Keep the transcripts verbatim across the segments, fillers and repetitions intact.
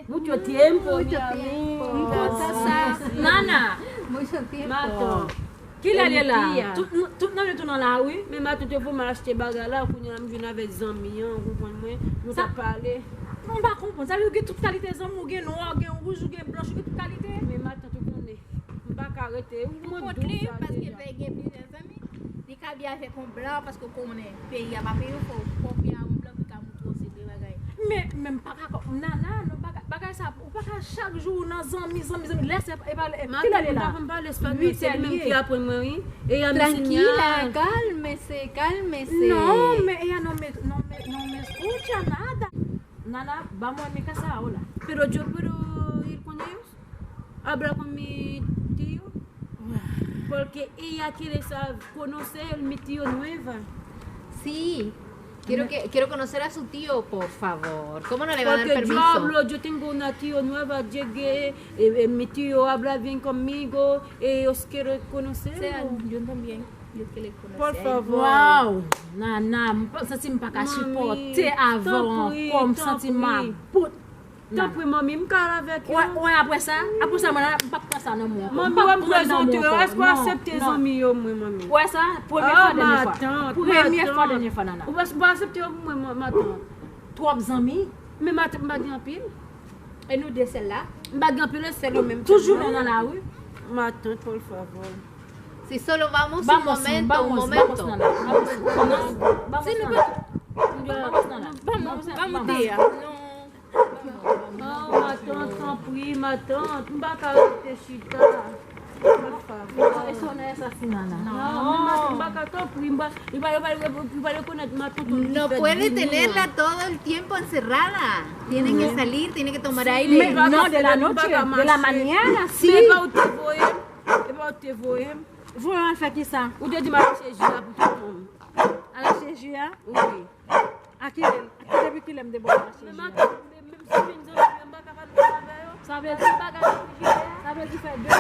Mucho tiempo, mi amigo. Mucho tiempo. Nana. Mucho tiempo. Matant. Kilè li la? Tout, tout nan nou tou nan lari. Men matant, yo voye m al achte bagay la, kounye a m vin avèk zanmi an, ou konprann mwen, nou t ap pale. Mwen pa konprann. Sa vle di ou gen tout kalite zanmi, ou gen nwa, ou gen wouj, ou gen blanch, ou gen tout kalite. Men matant, ou konnen, m pa ka rete. Ou konn li, paske fè gen plizyè zanmi. Li ka byen avèk yon blan, paske ou konnen peyi a pa peyi w, fò w konfye a yon blan ki ka montre w se vre bagay. Men, men m pa ka, Nana, non, bagay, bagay sa, ou pa ka chak jou nan zanmi, zanmi, zanmi. Lè se, e pa, e, kilè li la? Matant, m pa konn pale espanyòl, se li menm ki aprann mwen, wi. Ella me enseña. Tranquila, cálmese, cálmese. No, me, ella no me, no me, no me escucha nada. Nana, ba mwen mi casa ahora. Pero yo puedo ir con ellos. Habla con mi tío. Porque ella quiere sa-, conocer mi tío nueva. Sí. Quiero que, quiero conocer a su tío, por favor. ¿Cómo no le va a dar permiso? Porque yo hablo, yo tengo una tío nueva, llegué, eh, eh, mi tío habla bien conmigo, ellos quieren conocerlo. Sea, yo también, yo quiero conocer. Por favor. Wow, Nana, m pa, santi m pa ka sipòte avè w ankò, m santi m about. Tanpri, manmi, m ka al avèk yo. Wè, wè, apre sa, apre sa, mwen, m p ap pran sa nan men w ankò. Manmi, wè m prezante yo, èske w aksepte zanmi yo, mwen, manmi? Wè sa, premye fwa, dènye fwa. Premye fwa, dènye fwa, Nana. Ou pa, ou pa aksepte yo pou mwen, ma-, matant. Twòp zanmi? Men matant, m pa gen anpil. E nou de sèl la? M pa gen anpil, e sèl ou menm. Toujou nou nan lari? Matant, por favor. Si solo vamos un momento, un momento. Si nou pa... Vamos, vamos, vamos, vamos. Oh, matant, tanpri, matant, m pa ka rete chita. Eso no es así, Nana. Non, men matant, m pa ka, tanpri, m pa, li pa, li pa, li pa rekonèt matant. No puede tenerla todo el tiempo encerrada. Tiene que salir, tiene que tomar aire. No, de la noche, de la mañana, sí. Men e pa ou te voye m, e pa ou te voye m. Voye m al fè kisa? Ou te di m al achte ji a pou tonton m. Al achte ji a? Wi. A kilè, a ki, depi kilè m te ba w achte ji a? Men matant, menm si vin zanmi m, m pa ka pale avè yo. Sa vle di, sa vle di fè de lè.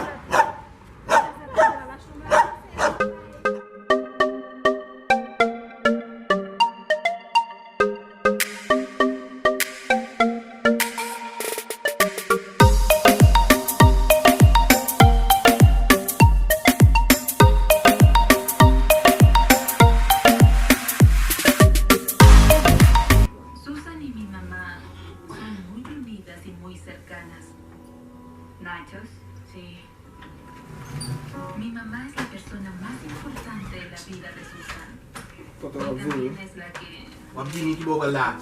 Susan y mi mamá son muy unidas y muy cercanas. Nachos, sí. Mi mamá es la persona más importante en la vida de Susan. Kote w ap vini? Y también es la que... W ap vini ki bò w pral la?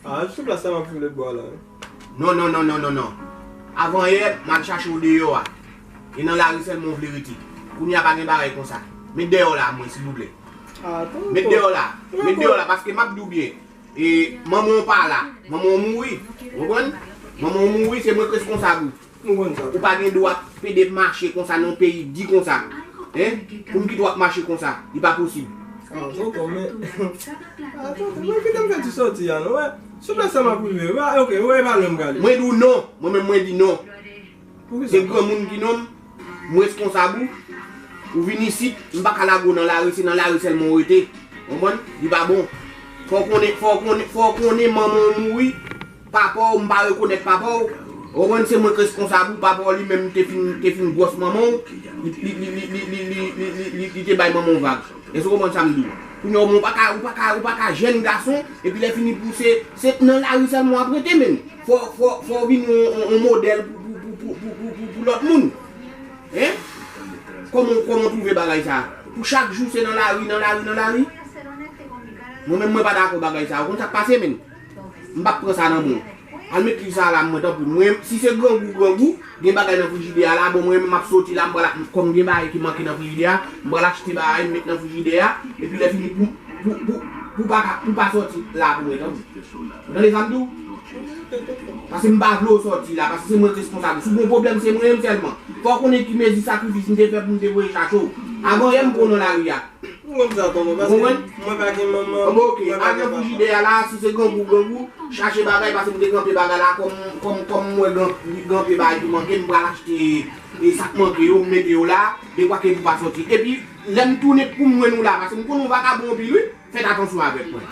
Ah, sou plas la m ap file bwa la. Non, non, non, non, non, non. Avan yè, m al chache w deyò a. E nan lari sèlman w vle rete. Kounye a pa gen bagay konsa. Met dèyè w la a mwen, silvouplè. Met dèyè w la. Met dèyè w la, paske m ap di w byen. E manman w pa la. Manman w mouri. Ou konprann? Manman w mouri, se mwen k reskonsab ou. Nou konn sa. Ou pa gen dwa pede mache konsa nan yon peyi di konsa. Hein? Pou m kite w ap mache konsa. Li pa posib. Ah, tonton, men. Ah, tonton, mwen kite m fè ti sòti a, non, wè. Sou plas sa m ap rive. Wè, ok, wè, e pa lwen m prale. Mwen di w non. Mwen menm, mwen di non. Poukisa? Se granmoun ki nonm. M reskonsab ou. Ou vin isit, m pa ka lage w nan lari, se nan lari sèlman w rete. Konprann? Li pa bon. Fò w konnen, fò w konnen, fò w konnen manman w mouri. Papa w, m pa rekonèt papa w. Ou konprann, se mwen k reskonsab ou. Papa w li menm te fin, te fin gwòs manman w. Li, li, li te bay manman w vag. Èske w konprann sa m di w? Kounye a, ou pa ka, ou pa ka, ou pa ka jèn gason, epi lè fini pou se, se nan lari sèlman w ap rete, men. Fò, fò, fò w vin yon, yon, yon modèl pou, pou, pou lòt moun. Hein? Kòman, kòman w twouve bagay sa? Pou chak jou se nan lari, nan lari, nan lari? Mwen menm, mwen pa dakò bagay sa. Ou konn sa k pase, men? M p ap pran sa nan men w. Al met liv sa a la, mwen, tanpri. Mwen, si se grangou, grangou, gen bagay nan frijidè a la, bon, mwen menm m ap soti la, m pral, kòm gen bagay ki manke nan frijidè a, m pral achte bagay, m met nan frijidè a, epi lè fini pou, pou, pou, pou pa, pou pa soti la pou mwen, tanpri. Ou tande sa m di w? Paske m pa vle w sòti la, paske se mwen k reskonsab. Si w gen pwoblèm, se mwen menm sèlman. Fò w konnen ki mezi sakrifis m te fè pou m te voye chache w. Avan yè m pran w nan lari a. M konn sa, tonton, paske mwen pa gen manman. Bon, ok, al nan frijidè a la, si se grangou, grangou, chache bagay, paske m te kanpe bagay la, kòm, kòm, kòm m wè gran, gran pye bagay ki manke, m pral achte, e, sa k manke yo, m mete yo la, dekwa ke pou pa sòti. Epi, lè m tounen pou m jwenn ou la, paske m konnen w vakabon anpil, wi, fèt atansyon avèk mwen.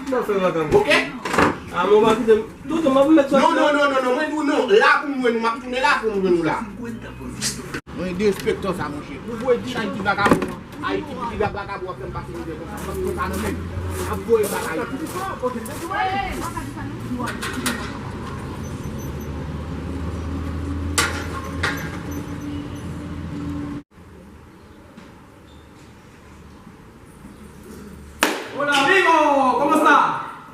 Ok? A, mwen pa kite m. Tonton, m ap met sòs la. Non, non, non, non, non, mwen di w non. La pou m jwenn ou, m ap tounen la pou m jwenn ou la. Mwen derespektan sa, monchè. Ou voye di Ayiti vakabon an. Ayiti piti vagabon ap fè m pase mizè konsa. Fòk mwen pa nan men. M ap voye bak Ayiti. Hola, amigo, ¿cómo está?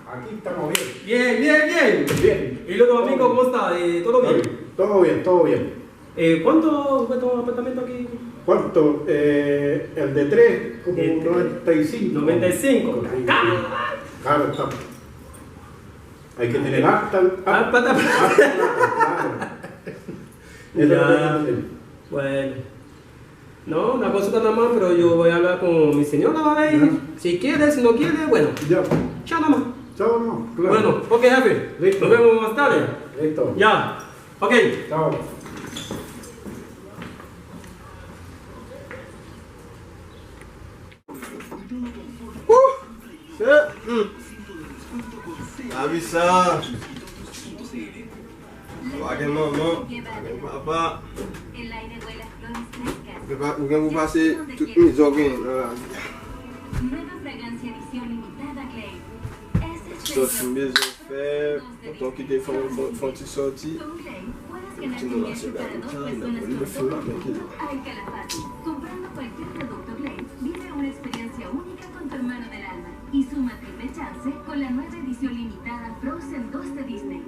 Aquí estamos bien. Bien, bien, bien. Bien. ¿Y el otro amigo cómo está? Eh, ¿todo bien? Todo bien, todo bien. Eh, ¿cuánto cuesta un apartamento aquí? ¿Cuánto? Eh, el de tres, como noventa y cinco. Noventa y cinco. Sí. Está caro. Claro, está. Hay que tener harta, harta, harta plata, claro. Eso es lo que hay que tener. Bueno. No, una consulta nada más, pero yo voy a hablar con mi señora, a ver. Ya. Si quiere, si no quiere, bueno. Ya. Chao nomás. Chao nomás, claro. Bueno, ok, jefe. Listo. Nos vemos más tarde. Listo. Ya. Ok. Chao. Wouh! Se, hmm. Lavi sa. Pa gen manman, pa gen papa. Ou gen pa-, ou gen pou pase tout mizè w genyen nan lavi a. Sòs m bezwen fè, tonton kite fè yon, fè, fè yon ti sòti. Yon ti moman se gade sa, nan pou li fè fim avèk li. Comprando cualquier producto Glade, vive una experiencia única con tu hermano del alma y suma triple chance con la nueva edición limitada Frozen dos de Disney.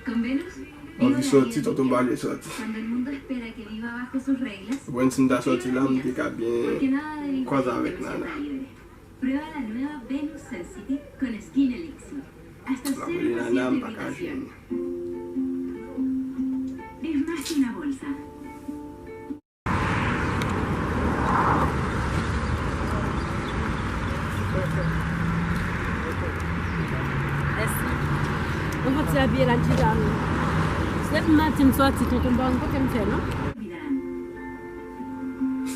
Con Venus, vive la vida que quieres. Anvi sòti, tonton pa vle sòti. Cuando el mundo espera que viva bajo sus reglas, Mwen, si m ta sòti la, m te ka byen kwaze avèk Nana. Prueba la nueva Venus Sensitive con Skin Elixir. Hasta cero por ciento irritación. Es más que una bolsa. Mèsi. Mwen fè ti abiye la, chita. Se pou maten m sòti, tonton pa konn kote m fè, non?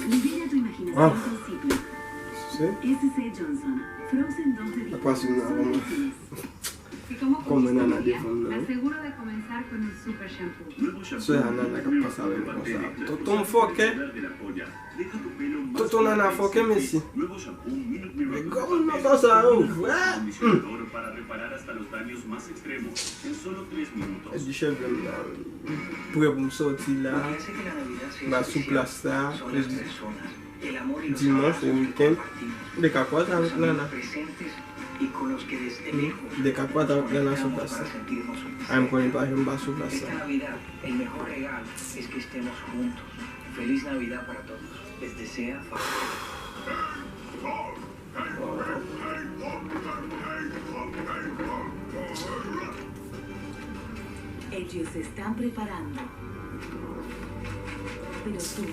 Libera tu imaginación con Ciclo. S C Johnson, Frozen dos de Disney. Solo en cines. Kòman Nana defann nan? Sè a Nana k ap pase avè m konsa. Tonton m fòkè. Tonton Nana fòkè, mesye. Men granmoun nan fè sa yo vre. Hmm. Epi cheve m nan, prè pou m sòti la. M a sou plas la. Dimanch ou wikenn, m te ka kwaze avèk Nana. M te ka kwaze avèk Nana sou plas la. Ay, m konnen pa janm pa sou plas la. Ellos se están preparando. Pero tú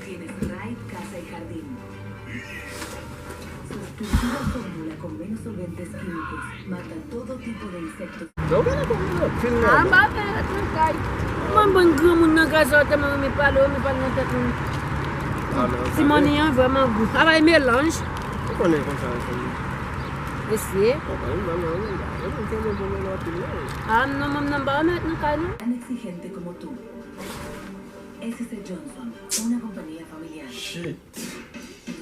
tienes Raid Casa y Jardín. Su exclusiva fórmula con menos solventes químicos mata todo tipo de insectos. Non, gen anpil nan kay. Mwen bon granmoun nan kay sa, tèlman renmen pale, renmen pale nan tèt moun. Ti manmi an vrèman gou. Travay melanj. Ou konnen konsa, mesye. Ah, non, mwen menm pa renmen ret nan kay, non. Tan exigente como tú. S C Johnson, una compañía familiar. Shit.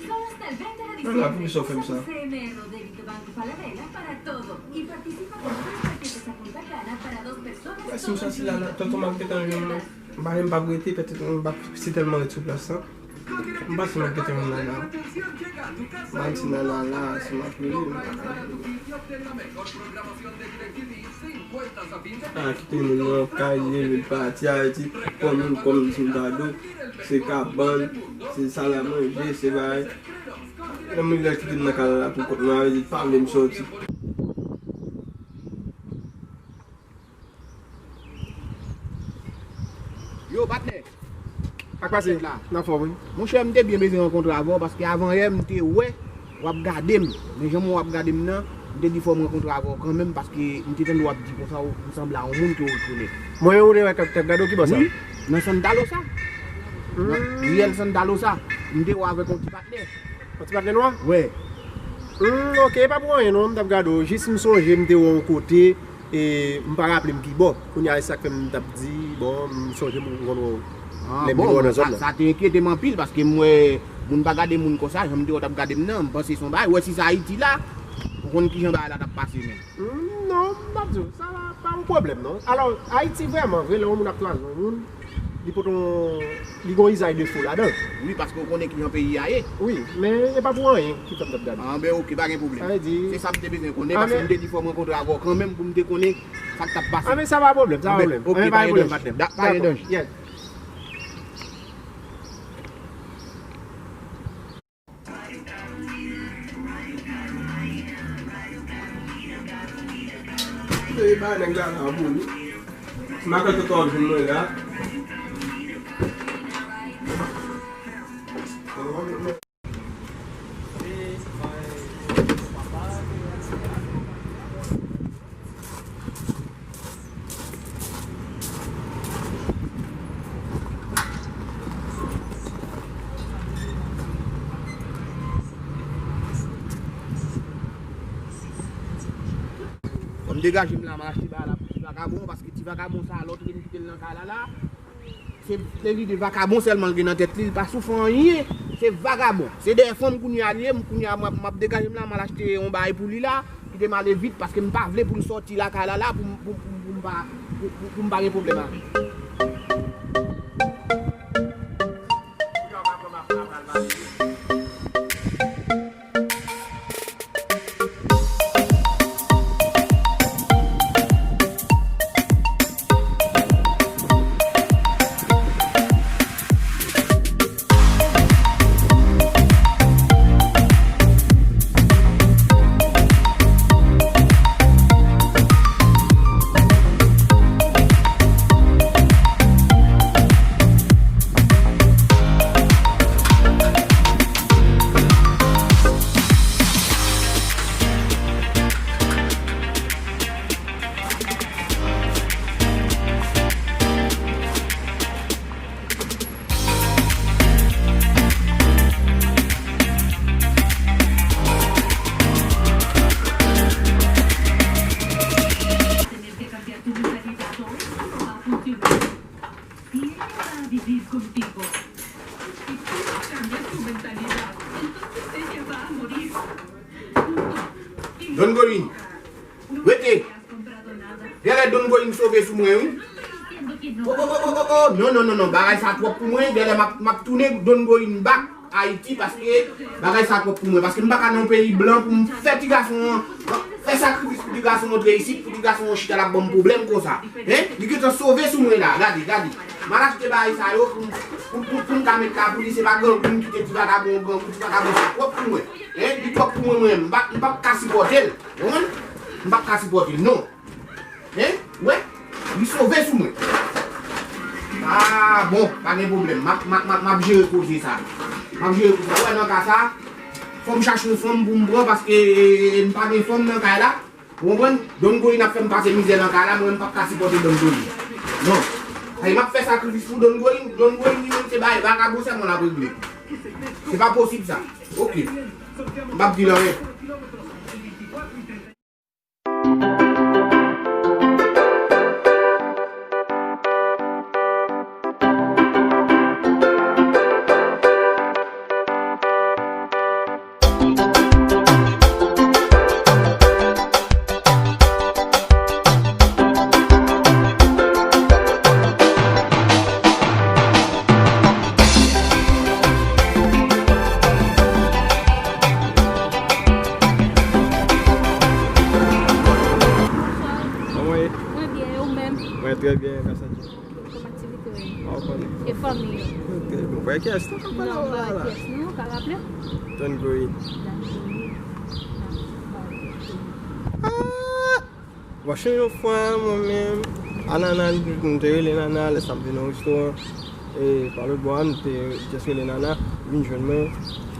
Solo hasta el veinte de diciembre, solo C M R Rodérico Banco Falabella para todo y participa con tres paquetes a Punta Cana para dos personas. Mwen, si m sòti la, la, tonton m ap gentan jwenn mwen. M pa, m p ap rete, petèt m p ap si tèlman ret sou plas la. M panse m ap gentan jwenn Nana. M pa si Nana la, si m ap rele, m pa ka rele. Ah, kite moun nan kay, leve l pati, Ayiti, pran moun kòm si m ta di w, se kabann, se sal a manje, se bagay. Nan moun lè kite m nan kay la pou kont mwen, Ayiti pa vle m sòti. Yo, patnè. Sa k pase? Nan fòm, wi. Monchè, m te byen bezwen rankontre avè w, paske avan yè, m te wè w ap gade m. Men jan mwen w ap gade m nan, m te di fò m rankontre avè w kanmenm, paske m te tande w ap di konsa, ou, ou sanble a yon moun ke w konnen. Mwen menm ou te wè k ap, k ap gade w ki bò sa? Wi, nan Santa Rosa. Hmm. Nan riyèl Santa Rosa. M te wè avèk yon ti patnè. Yon ti patnè nwa? Wi. Hmm, ok, e pa pou anyen non, m t ap gade w. Jis m sonje m te wè w yon kote, e m pa raple m ki bò. Kounye a, e sa k fè m t ap di, bon, m sonje m konn wè w. Ah, lè m bon, vin wè w nan sa, zòn nan. Sa te enkyete m anpil, paske m wè moun pa gade moun konsa, jan m te wè w t ap gade m nan, m panse se yon bagay. Ou wè si se Ayiti la, ou konn kijan bagay la t ap pase menm. Hmm, non, m t ap di w, sa pa, pa yon pwoblèm non. Alò, Ayiti vrèman, vre, lè yon moun ap twaze yon moun, li pote yon, li gen yon izaj de fo ladan. Wi, paske ou konnen kijan peyi a ye. Wi, men e pa pou anyen ki fè m t ap gade. Ah, ben, ok, pa gen pwoblèm. Sa vle di, se sa m te bezwen konnen, ah, paske men m te di fò m rankontre avè w kanmenm pou m te konnen sa k t ap pase. Ah, men sa pa pwoblèm, sa pa pwoblèm. Ok, pa gen danje. Pa gen danje. Yes. Ey, ba nèg la la bon wi. Makan Tòtò vin mwen la. Fò m degaje m la, m al achte bagay la pou ti vakabon, paske ti vakabon sa, lòt li m kite l nan kay la la. Se, se lide vakabon sèlman l gen nan tèt li, li pa soufri anyen. Se vakabon. Se dèyè fanm kounye a li ye, m kounye a m ap, m ap degaje m la, m al achte yon bagay pou li la, kite m ale vit, paske m pa vle pou l sòti lakay la la, pou m, pou, pou, pou m pa, pou, pou, pou m pa gen pwoblèm avè l. Don Goyin, rete! Genlè Don Goyin sove sou mwen, wi. Oh, oh, oh, oh, oh, oh. Non, non, non, non. Bagay sa twòp pou mwen. Genlè m ap, m ap tounen Don Goyin back Ayiti, paske bagay sa twòp pou mwen. Paske m pa ka nan yon peyi blan pou m fè ti gason an, fè sakrifis pou ti gason an antre isit, pou ti gason an chita l ap ban m pwoblèm konsa. Hein? Li gentan sove sou mwen la. Gade, gade. M al achte bagay sa yo pou, pou, pou, pou m ka met la pou li. Se pa grangou m kite ti vakabon, grangou ti vakabon sa twòp pou mwen. Hein? Li twòp pou mwen, mwen. M pa, m p ap ka sipòte l. Ou konprann? M p ap ka sipòte l, non. Hein? Wè, li sove sou mwen. Ah, bon, pa gen pwoblèm. M ap, m ap, m ap, m ap jere koze sa. M ap jere koze sa. Ou wè, nan ka sa, fò m chache yon fanm pou m pran, paske, e, e, e, m pa gen fanm nan kay la. Ou konprann? Don Goyin ap fè m pase mizè nan kay la, mwen, m p ap ka sipòte Don Goyin. Non. Ay, m ap fè sakrifis pou Don Goyin. Don Goyin, li menm, se bagay vakabon sèlman l ap regle. Se pa posib, sa. Ok. M p ap di l anyen. Kòman w ye? Mwen byen, e ou menm? Mwen trè byen, grâce à Dieu. Kòman aktivite w ye? Mwen konnen. E fanmi yo? Trè byen. Ou pa wè kiyès non k ap pale avè w la? Non, m pa wè kiyès non, ou ka raple? Don Goyin. Don Goyin. Ah! Bon, chanje yon fwa, mwen menm, a Nana, nou te rele Nana, lè sa m vin nan restoran, e, pa lòt bò a, nou te just rele Nana, vin jwenn mwen.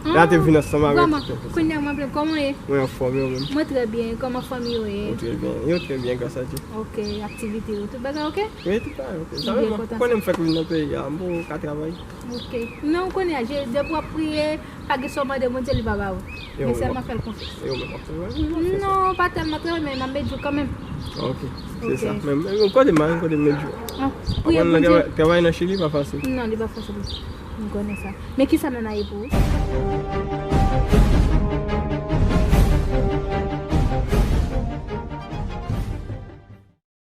Lè a te vin ansanm avèk Vrèman, kounye a mwen ap kòman w ye? Mwen anfòm, yo menm. Mwen trè byen, kòman fanmi yo ye? Yo trè byen, yo trè byen, gras a Dye. Ok, aktivite yo, tout bagay ok? Wi, tout bagay ok. Sa Li byen menm, kontan. Konnen m fèk vin nan peyi a, m poko ka travay. Ok. Non, ou konnen, je, depi w ap priye, pa gen sa w mande Bondye, li pa ba ou. Yo Men menm sèlman ap- fè l konfyans. Yo menm ap travay, wi, m ap fè sa. Non, pa tèlman travay, men m ap met jou kanmenm. Ok, se Ok. sa. Men, men, men kote m al, kote m met jou. Ah, priye Aprann nan Bondye. travay, travay nan Chili pa fasil. Non, li pa fasil. M konnen sa. Men ki sa nana ye pou ou?